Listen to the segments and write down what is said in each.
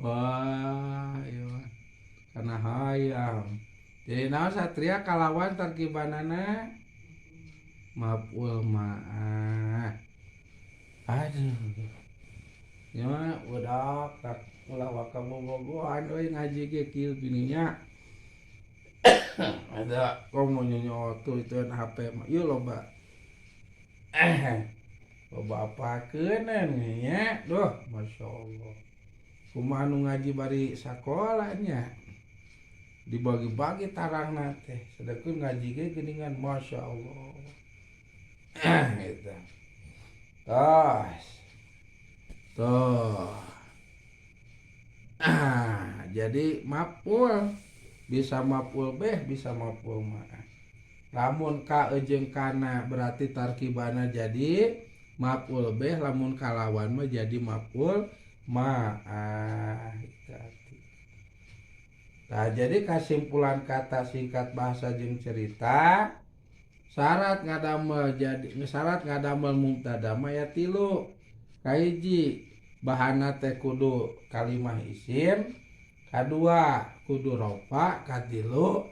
Wah, ieu mah kana hayam. Jadi naon Satria kalawan tarkibanana maf'ul ma'ah. Aduh. Ieu mah budak tak ulah waka bobogohan euy ngaji ge kieu gini nya. Ada komo nyonyoto itu HP mah ieu loba. Loba apakeun nya. Duh, masyaallah. Kumaha nu ngaji bari sakola nya. Dibagi-bagi tarangna teh, sedengkeun ngaji ge geuningan masyaallah. Gitu. Tos. Tuh. Jadi maf'ul bisa maf'ul bih, bisa maf'ul ma'ah. Lamun ka jeung kana berarti tarkibana jadi maf'ul bih, lamun kalawan mah jadi maf'ul ma'ah. Itu arti. Nah, jadi kesimpulan kata singkat bahasa jeung cerita, syarat ngadamel jadi syarat ngadamel mubtada mah ya tilu. Kahiji, bahana teh kudu kalimah isim, kadua kudu rofa, katilu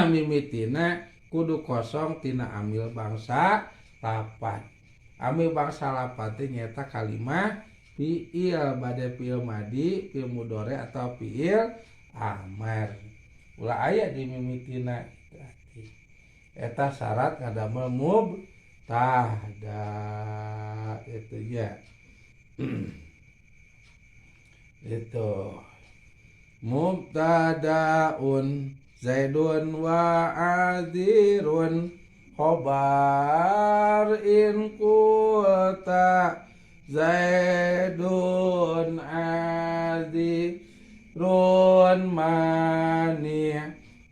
mimitina kudu kosong tina amil bangsa lapat. Amil bangsa lapat teh nyaeta kalimah fiil, bade fiil madi, fiil mudhari atau fiil amar. Ulah aya di mimitina. Eta syarat ngadamel mubtada itu nya. Itu mubtadaun zaidun wa adirun khobar in qulta zaidun adirun mani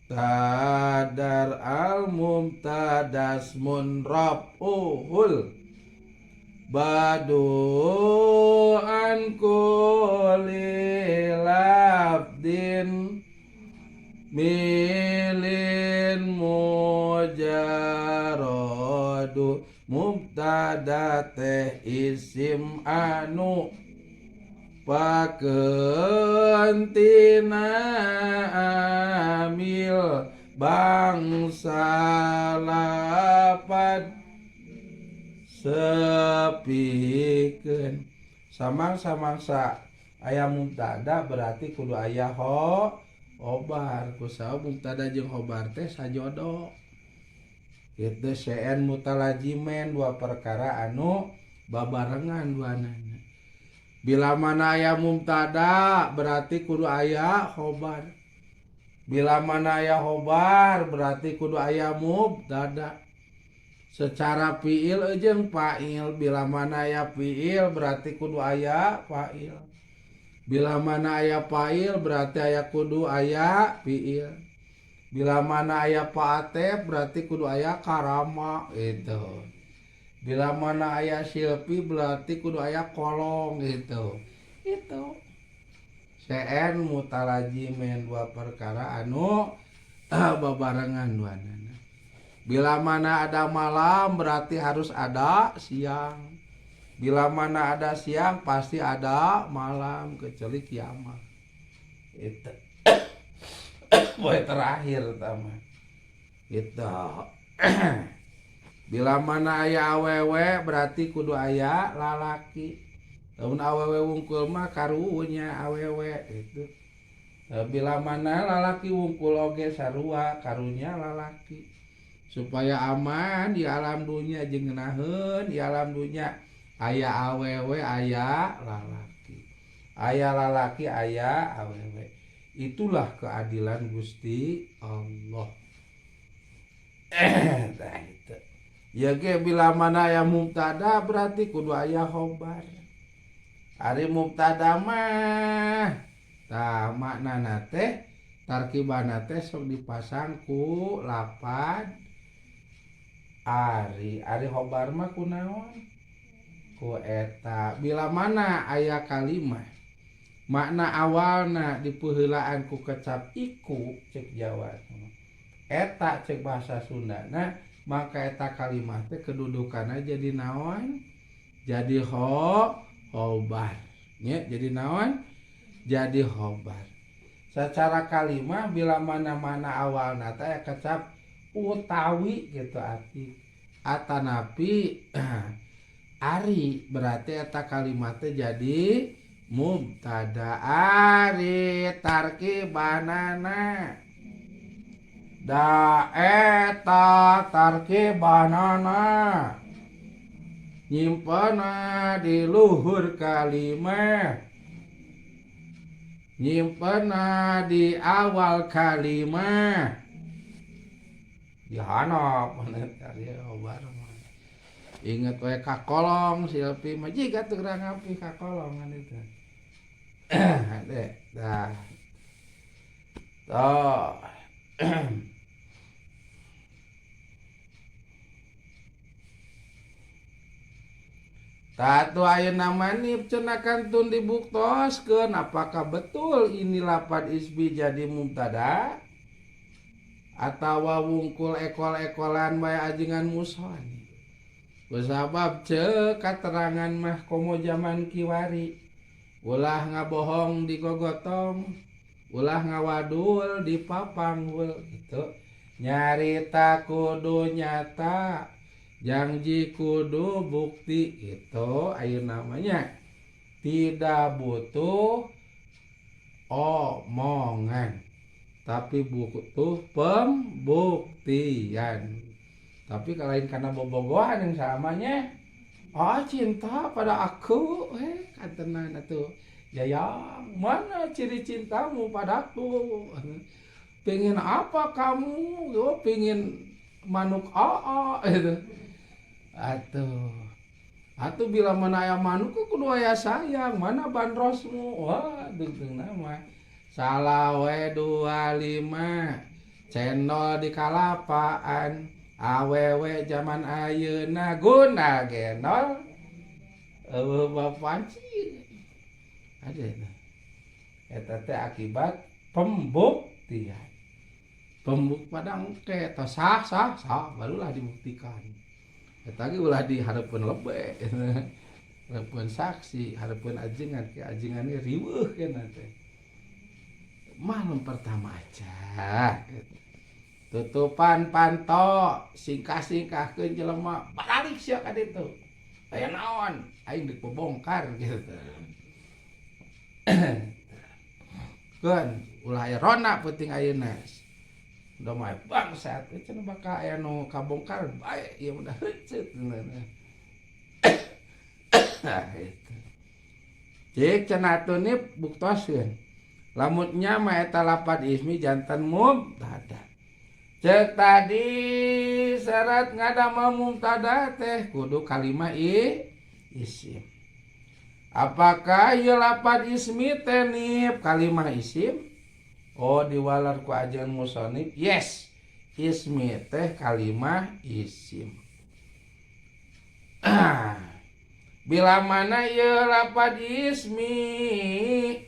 tadar al mubtadasmun rafuhul badu an kulli lafdin milin mujaradu mubtada teh isim anu pakeun tina amil bangsa lapad sepikeun. Samang-samangsa aya mubtada berarti kudu aya khobar. Kusabab mubtada jeung khobar teh sajodo kitu, syai'an mutalazimain, dua perkara anu babarengan duanana. Bila mana aya mubtada berarti kudu aya khobar, bila mana aya khobar berarti kudu aya mubtada secara fiil jeung fa'il. Bila mana aya fiil berarti kudu aya fa'il, bila mana aya fa'il berarti aya kudu aya fiil. Bila mana aya fa'atef berarti kudu aya karama itu. Bila mana aya silpi berarti kudu aya kolong gitu. Itu syai'an mutalazimain, dua perkara anu babarengan duanana. Bila mana ada malam berarti harus ada siang, bila mana ada siang pasti ada malam, kecuali kiamat itu poe terakhir tama gitu. Bila mana aya awewe berarti kudu aya lalaki. Lamun awewe wungkul mah karunya awewe itu. Bila mana lalaki wungkul oge sarua karunya lalaki, supaya aman di alam dunia jeung ngeunaheun di alam dunia. Aya awewe aya lalaki, aya lalaki aya awewe, itulah keadilan Gusti Allah. Tah itu ya ge, bila mana aya mubtada berarti kudu aya khobar. Ari mubtada mah tah maknana teh tarkibana teh sok dipasang ku lapad ari. Ari khobar mah kunaon? Ku eta. Bila mana aya kalimah makna awalna dipeuheulaan ku kecap iku cek Jawa, eta cek bahasa Sunda, nah maka eta kalimat teh kedudukanna jadi naon? Jadi khobar nya. Jadi naon? Jadi khobar. Secara kalimah bila mana-mana awalna teh aya kecap utawi gitu arti atanapi ari berarti eta kalimat teh jadi mubtada ari tarkibanana da eta tarkibanana nyimpena di luhur kalimah nyimpena di awal kalimah dihanap inget we kakolong silpi mah jiga teu geura ngapi kakolong kan itu. Deh, dah. Tuh. Tatu ayeuna manib cenah kantun dibuktoskeun apakah betul ini lapan ismi jadi mubtada atawa wungkul ekol-ekolan bae ajengan mushonif. Kusabab ceuk katerangan mah komo jaman kiwari ulah ngabohong digogotong ulah ngawadul dipapanggul gitu nyarita kudu nyata janji kudu bukti itu ayeuna namanya tidak butuh omongan tapi butuh pembuktian. Tapi kalau lain karena bobogohan yang samanya oh cinta pada aku kantenan atuh yayang mana ciri cintamu padaku pingin apa kamu oh pingin manuk oo gitu atuh atuh bila mana aya manuk kudu aya sayang mana bandrosmu wah deung nama salawe 25 cendol di kalapaan awewe zaman ayeuna guna genol eueuh bapanci ada eta teh akibat pembuktian pembuk padang ke tos sah sah sah barulah dibuktikan eta ge ulah dihareupeun lebe hareupeun saksi hareupeun ajengan ke ajengan riweuh kana teh malam pertama aja gitu. Tutupan panto singkah-singkahkeun jelema baralik sia ka ditu aya naon aing deuk bobongkar gitu keun ulah aya rona peuting ayeuna udah mah bangsat cenah bakal aya nu kabongkar bae ieu mah heuceut nah itu cik cenah atuh buktoskeun lamun nya mah eta lapan ismi jantan mubtada. Cek tadi syarat ngadamel mubtada teh kudu kalimah isim. Apakah ieu lapan ismi teh nip kalimah isim? Oh diwalar ku ajengan musonif. Yes. Ismi teh kalimah isim. Bila mana ieu lapan ismi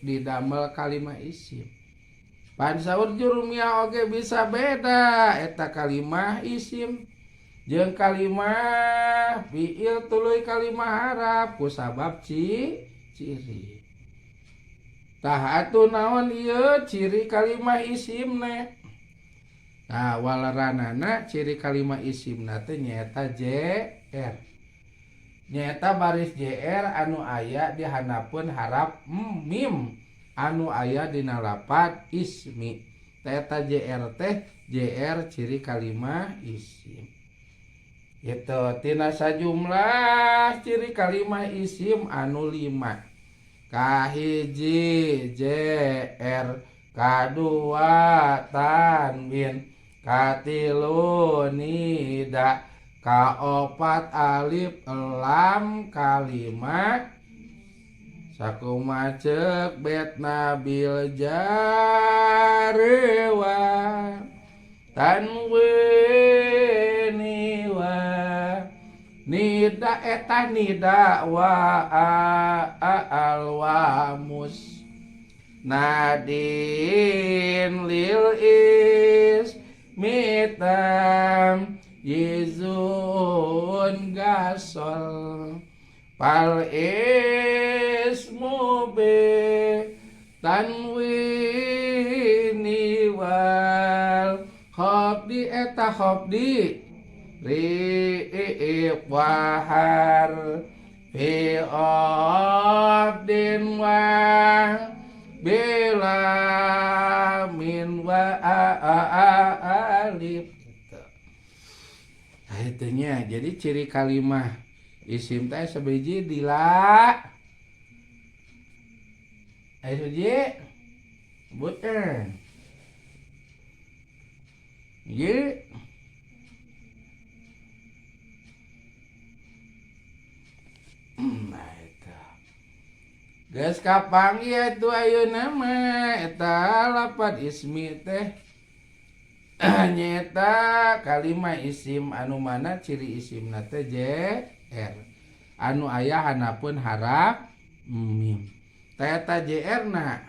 didamel kalimah isim. Pan saur jurumiyah oge bisa beda eta kalimah isim jeung kalimah fiil tuluy kalimah harap kusabab ciri. Tah atuh naon ieu ciri kalimah isimna? Nah waleranana ciri kalimah isimna teh nyaeta JR. Nyaeta baris JR anu aya di handapeun harap mim anu aya dina lapat ismi. Eta JR teh JR ciri kalimah isim. Itu tina sajumlah ciri kalimah isim anu 5. Kahiji JR, kadua tanwin, katilu nida, kaopat alif lam, kalima sakumaha ceuk bet nabil jarewa tanwini wa nida eta nida wa al wa mus nadin lil is mitam yizun gasol pal ismu be Tanwini wal khafdi eta khafdi ri wahar fi abdin wa bila min wa alif gitu. Nah, itunya. Jadi ciri kalimah isim teh sebiji dila. Ayo suji. Sebutkan. Ye. Nah eta. Geus kapanggih atuh ayeuna mah eta lapad ismi teh nyaeta kalimah isim anu mana ciri isimna teh JR anu aya hanapun harap mim. Teh eta JR na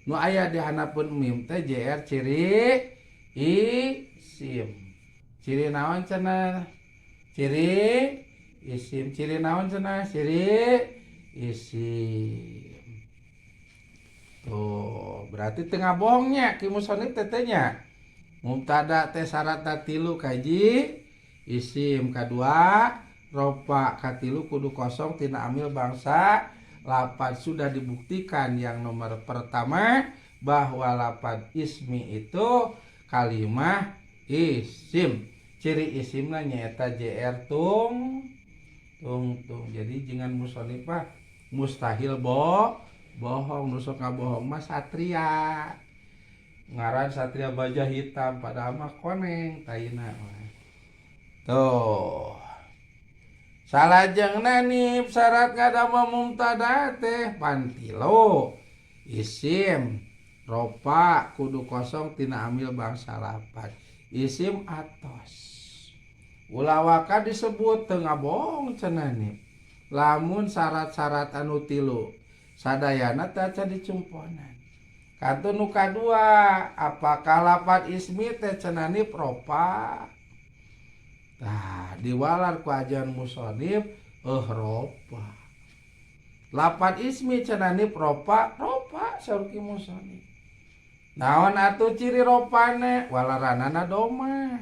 nu aya di hanapun mim teh JR ciri isim. Ciri naon cenah? Ciri isim. Ciri naon cenah? Ciri isim. Tuh, berarti tengah bohongnya ki musonif teh nya. Mubtada teh syaratna tilu kaji isim, kadua ropa, katilu kudu kosong tina amil bangsa lapad. Sudah dibuktikan yang nomor pertama bahwa lapad ismi itu kalimah isim. Ciri isimna nyaeta JR tung tung tung. Jadi jangan musonif mah mustahil bohong. Nu sok ngabohong mah satria. Ngaran satria baja hitam padahal mah koneng taina mah. Tuh. Salajengna nip syarat ngadamel mubtada teh pantilo isim ropa kudu kosong tina amil bangsa lapad isim atos. Ulah waka disebut teu ngabohong cenah nip. Lamun syarat-syarat anu tilu sadayana teh acan dicumponan. Kantun nu kadua, apakah lapad ismi teh cenah nip ropa? Tah, diwalar ku ajaran musonif ropa. Lapad ismi cenah nip ropa, ropa saur ki musonif. Naon atuh ciri ropane? Walaranana domah.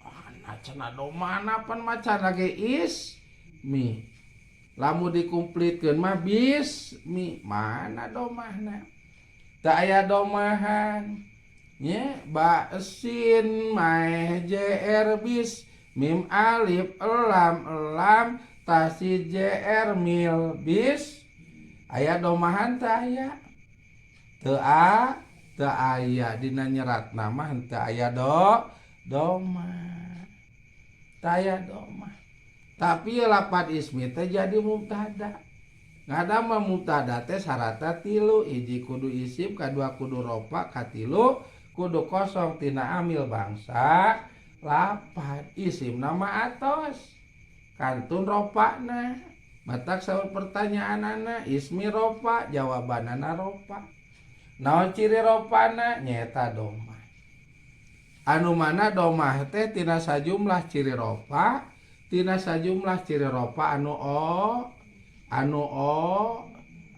Mana cenah domahna pan macan lagi ismi. Lamun dikumplitkeun mah bismi, mana domahna? Teu aya domahan. Nya ba sin mae JR bis mim alif lam lam tasi JR mil bis aya domahan teu aya? Teu teu aya dina nyeratna mah teu aya domah. Teu aya domah. Tapi lapad ismi teh jadi mubtada. Ngadamel mubtada teh syaratna tilu, hiji kudu isim, kadua kudu ropa, katilu kudu kosong tina amil bangsa lapad. Isim nama atos kantun ropana. Matak saur pertanyaanana ismi ropa, jawabanana ropa. Naon ciri ropana? Nyaeta domah. Anu mana domah teh tina sajumlah ciri ropa, tina sajumlah ciri ropa anu o, anu o,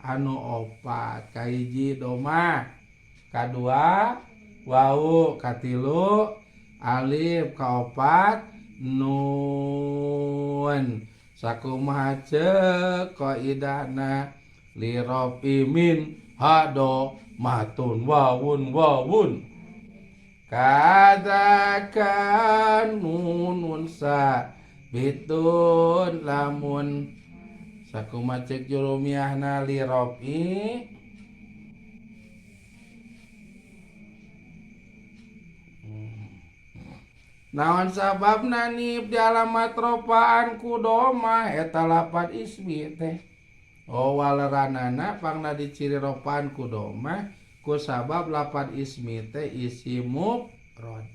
anu opat. Kahiji domah, kadua wau, katilu alif, kaopat nun. Sakumaha ceuk kaidahna lirofi min hado matun wawun wawun kadakan nunun sa bitun lamun. Sakumaha ceuk jurumiahna lirofi naon sababna nip di alamat ropaan ku domah eta lapad ismi teh. Oh waleranana pangna diciri ropaan ku domah ku sabab lapad ismi teh isi mufrad.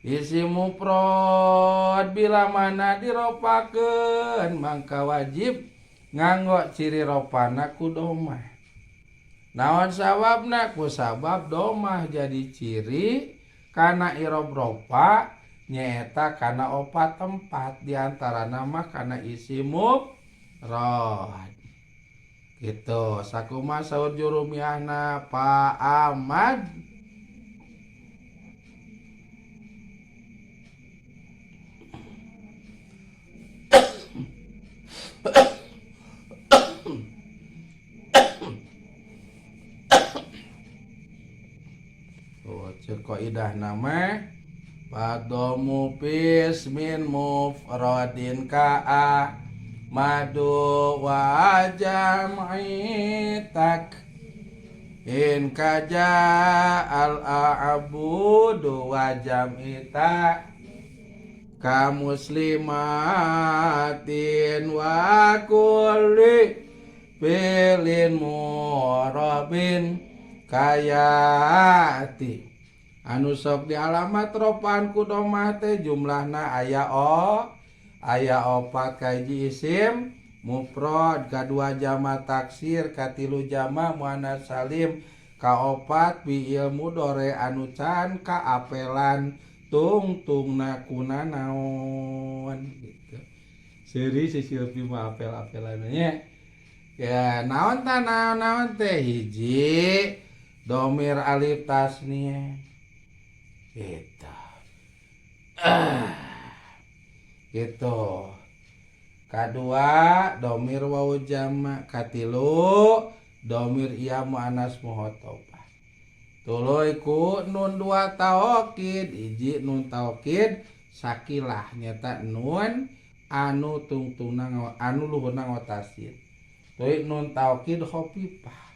Isi mufrad bila mana diropakeun mangka wajib nganggo ciri ropana ku domah. Naon sababna? Ku sabab domah jadi ciri kana irob ropa nyaeta kana opat tempat diantara nama kana isi mufrad. Gitu sakumaha saur jurumiahna Pak Ahmad. Oh, cek kaidah nama padomu pismin mufradin ka madu wa jam'i tak in kaja al a'budu wa jam'i tak ka muslimatin wa kulli filin murabin kayati anu sok di alamat ropan ku domah teh jumlahna aya o aya opat kaji isim mufrad kadua jama taksir katilu jama muannats salim kaopat fi'il mudhari anu can kaapelan tungtungna kuna naon gitu. Seuri si Silvi mah apel-apelan nya. Ya naon ta naon-naon teh hiji domir alif tasniyah. Gitu. Gitu. Kadua domir wawu jama, katilu domir iya muannas mukhotobah. Tuluy ku nun dua taokid, hiji nun taokid sakilah nyata nun anu tungtungna anu luhurna ngotasin. Tuluy nun taokid khofifah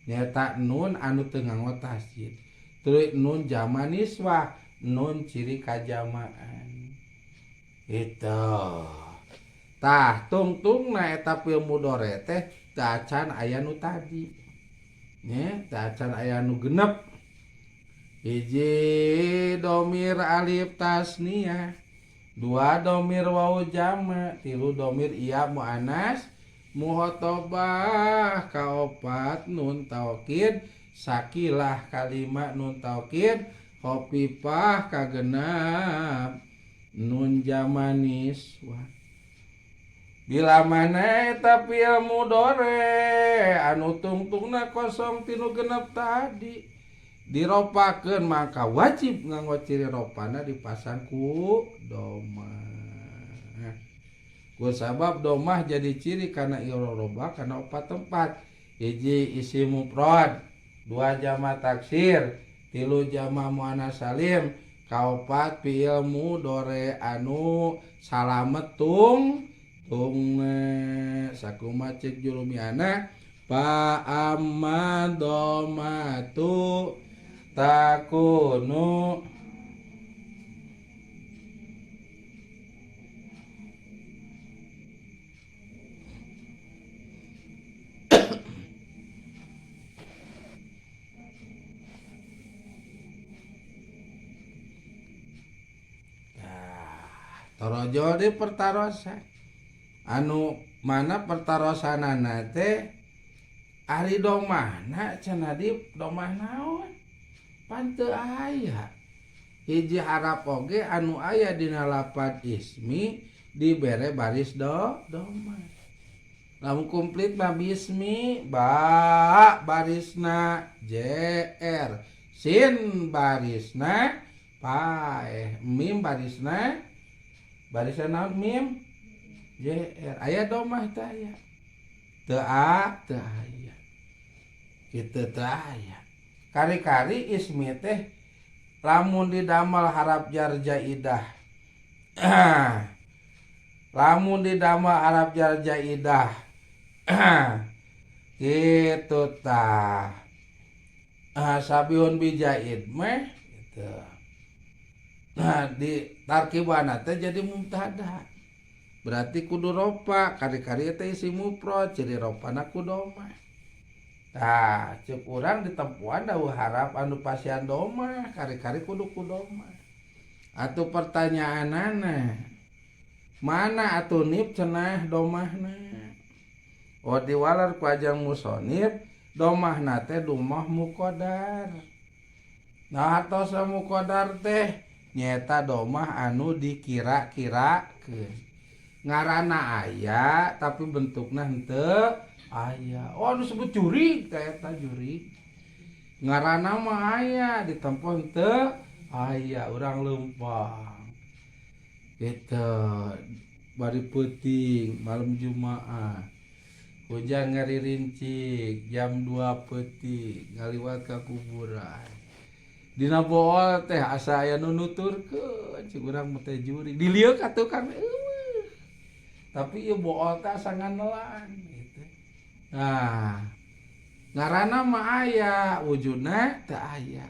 nyata nun anu teu ngotasin. Tuluy nun jama niswah, nun ciri kajamaan. Gitu. Tah tungtungna eta fi'il mudhari teh teu acan aya nu tadi. Nya, teu acan aya nu genep. Hiji domir alif tasniyah, dua domir wawu jama, tilu domir iya muannas mukhotobah, kaopat nun taukid sakilah, kalima nun taukid khofifah, kagenap nun jamanis. Wah. Bila mana eta fi'il mudhari anu tungtungna kosong tinu genep tadi diropakeun maka wajib nganggo ciri ropana dipasang ku domah. Ku sabab domah jadi ciri kana i'roba kana opat tempat. Hiji isim mufrad, dua jama taksir, tilu jama muannas salim, kaopat fi'il mudhari anu salamet tung tungna. Sakumaha cek jurumiana fa amma domatu takunu torojo di pertarosan anu mana pertarosanana teh ari domahna cenah di domah naon pan teu aya hiji harap oge anu aya dina lapad ismi dibere baris domah lamun komplit mah bismi ba barisna jr sin barisna paeh mim barisna barisna naon mim JR aya domah teh aya teu teu aya kitu teu aya kari-kari ismi teh lamun didamel harap jar jaidah lamun didamel harap jar jaidah kitu tah sabihun bijaid meh kitu. Nah di tarkibana teh jadi mubtada berarti kudu ropa kari-kari teh isi mufrad ciri ropana ku domah. Tah ceuk urang ditempuan dawuh harap anu pasian domah kari-kari kudu ku domah. Atuh pertanyaanana mana atuh nip cenah domahna? Oh diwalar ku ajang musonib domahna teh dumah muqaddar. Nah hartosa muqaddar teh nyaeta domah anu dikira-kirakeun. Ngaranna aya tapi bentukna henteu Aya. Oh, anu sebut jurig teh, eta jurig. Ngaranna mah aya, ditempo henteu aya, urang leumpang. Gitu. Bari peuting malam Jumaah. Hujan ngaririncik jam 2 peuting ngaliwat ka kuburan. Dina bool teh asa aya nu nuturkeun, cik urang mah teh jurig. Dilieuk ka tukang euweuh. Tapi ieu bool teh asa nganelan gitu. Nah, ngaranna mah aya, wujudna teu aya.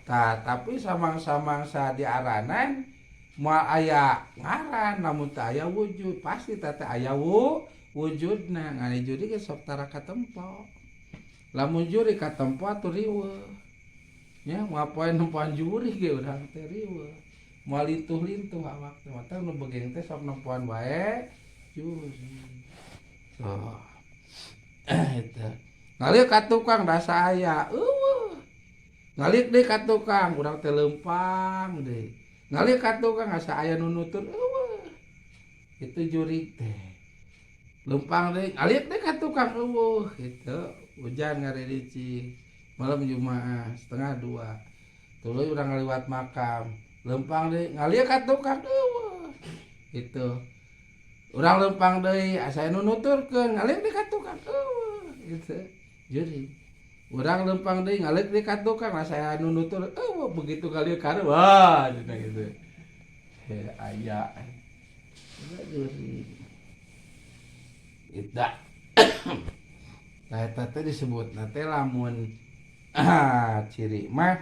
Tah, tapi samang-samangsa diaranan moal aya ngaran lamun teu aya wujud, pasti teh teh aya wujudna. Ngan jurig ge sok tara katempo. Lamun jurig katempo atuh riweuh. Nya moal poe nempoan jurig ge urang teh riweuh. Moal lintuh-lintuh awak teh, mata nu begeng teh sok nempoan wae jurig. Tuh. Eta. Ngaliuk ka tukang rasa aya, euweuh. Ngaliuk deui ka tukang, urang teh leumpang deui. Ngaliuk ka tukang asa aya nu nutur, euweuh. Itu jurig teh. Leumpang deui, ngaliuk deui ka tukang, euweuh gitu. Hujan ngariricik. Malam Jumaah 1:30. Tuluy urang ngaliwat makam. Leumpang deui, ngaliuk ka tukang, euweuh. Gitu. Urang leumpang deui, asa aya nu nuturkeun, ngaliuk deui ka tukang, euweuh gitu. Jurig. Urang leumpang deui, ngaliuk deui ka tukang, asa aya nu nutur, euweuh. Begitu ngaliuk ka wah cenah gitu. Heh, aya. Eta jurig. Eta. Nah, eta teh disebutna teh lamun ciri mah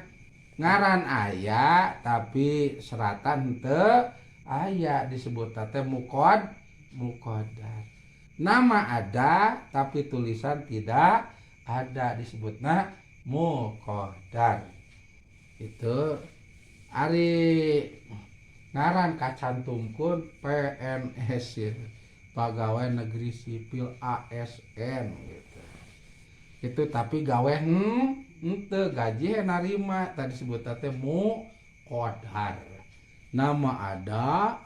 ngaran aya tapi seratan henteu aya, disebutna teh muqaddar. Nama ada tapi tulisan tidak ada, disebutna muqaddar. Itu ari ngaran kacantumkeun PNS ya, pegawai negeri sipil ASN gitu. Itu tapi gawe henteu, gaji narima, tadi disebutna teh muqaddar. Nama ada,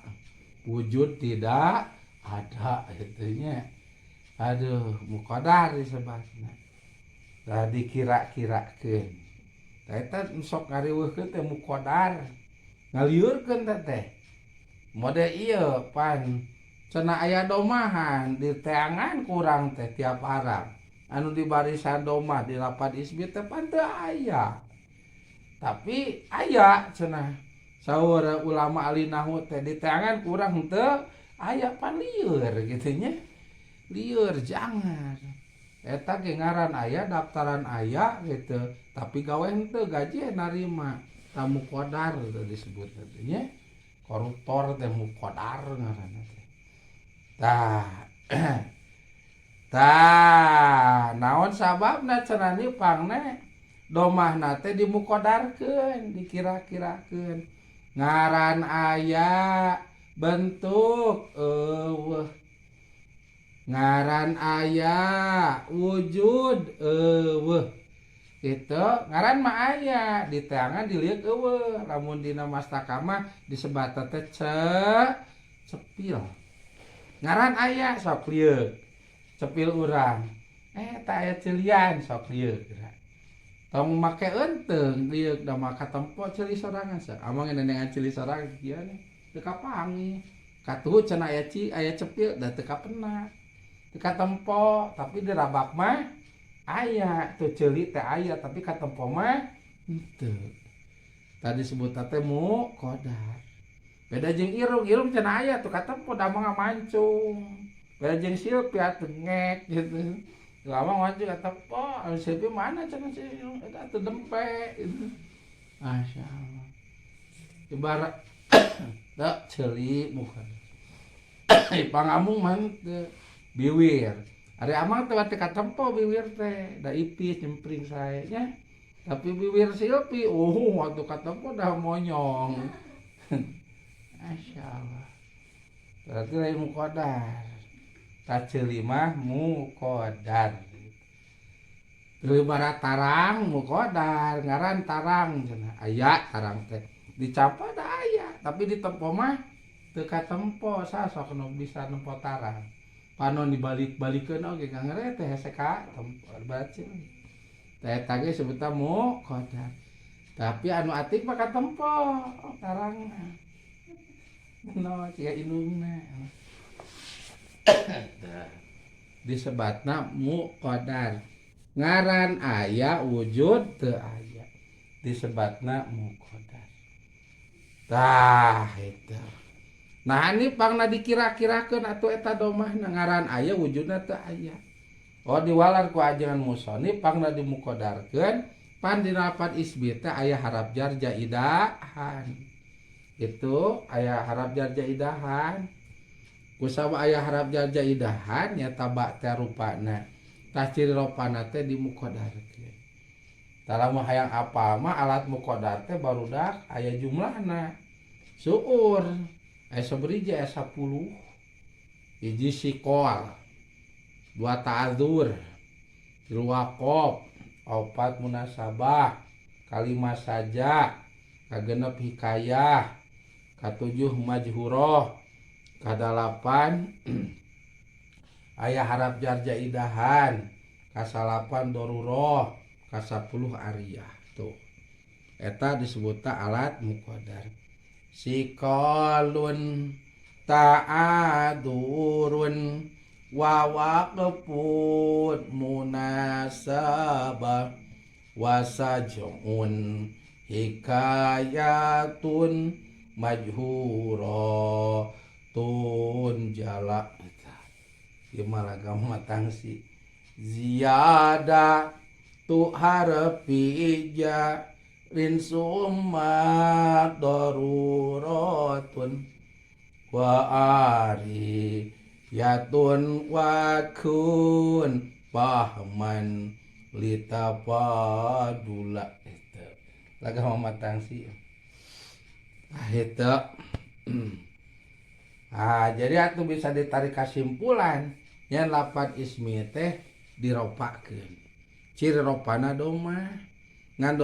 wujud tidak ada itunya. Aduh, muqaddar disebutna. Tah dikira-kirakeun. Tah eta sok ngariweuhkeun teh muqaddar. Ngaliurkeun teh teh. Mode ieu pan cenah aya domahan di teangan kurang teh tiap arang. Anu di barisan domah di lapan isbit teh pan teu aya. Tapi aya cenah saur ulama ahli nahwu teh di teangan kurang henteu aya, pan lieur kitu nya. Lieur jangan. Eta ge ngaran aya, daftaran aya gitu, tapi gawe henteu, gaji narima. Tah, muqaddar teh disebut teh nya. Koruptor teh muqaddar ngaranna teh. Tah. Tah, naon sababna cenah pangna domahna teh dimuqaddarkeun, dikira-kirakeun. Ngaran aya, bentuk euweuh. Ngaran aya, wujud euweuh. Gitu, ngaran mah aya, di teangan dilieuk euweuh. Lamun dina mastaka mah disebatna teh cepil. Ngaran aya, sok lieuk. Cepil urang. Eh, tah aya ceulian, sok lieuk. Tong make eunteung lieuk, da mah katempo ceuli sorangan. Sok amang nenengan ceuli sorangan kieu teu kapanggih. Katuhu cenah aya aya cepil da teu kapena. Teu katempo, tapi dirabak mah aya. Tuh ceuli teh aya tapi katempo mah henteu. Tadi disebutna teh muqaddar. Beda jeung irung, irung cenah aya tuh katempo da mah mancung. Beda jeung Silvi atuh ngek gitu. Lama mancung katempo, Silvi mana cenah si irung eta atuh dempe gitu. Masya Allah. Ibarat teu ceuli muka. Pangamung mah henteu biwir. Ari amang teh teu katempo biwir teh, da ipis nyempring sae nya. Tapi biwir Silvi, oh atuh katempo dah monyong. Masya Allah. Berarti lain muqaddar. Tah, ceuli mah muqaddar. Ibarat tarang muqaddar, ngaran tarang cenah. Aya tarang teh. Dicampa da aya, tapi ditempo mah teu katempo. Sasok nu bisa nempo tarang. Panon dibalik-balikeun oge kangere teh hese ka baca. Teh eta ge sebutna muqaddar. Tapi anu atik mah katempo tarangna. No, sia indungna. Tah. Disebatna muqaddar. Ngaran aya, wujud teu aya. Disebatna muqaddar. Tah eta. Nah, ini pangna dikira-kirakeun atuh eta domahna ngaran aya, wujudna teu aya. Oh, diwalar ku ajengan musonif pangna dimuqaddarkeun, pan dina lapan ismi teh aya harap jar jaidahan. Itu aya harap jar jaidahan. Kusabab aya harap jar jaidahan nyata ba teh rupana. Tah, ciri ropana teh dimuqaddarkeun. Tah, lamun hayang apal mah alat muqaddar teh, barudak, aya jumlahna. Seueur. Aya sabaraha? Aya 10. Hiji sikol, dua ta'adzur, tilu waqof, opat munasabah, kalima saja, kagenep hikayah, katujuh majhuroh, kadalapan aya harap jar jaidahan, kasalapan doruroh, kasapuluh ariyah. Tuh, eta disebutna alat muqaddar. Sikolun ta'adzurun wa waqfun munasabah wa saj'un hikayatun majhuratun jala. Ieu mah lagam matangsi ziyada tu harfi rin summa daruratun wa ariyatun wa kun fahman litafadula. Itu lagam matangsi. Ah, itu. Ah, jadi atuh bisa ditarik kesimpulan yang lapan ismi teh diropakeun, ciri ropana domah ngan.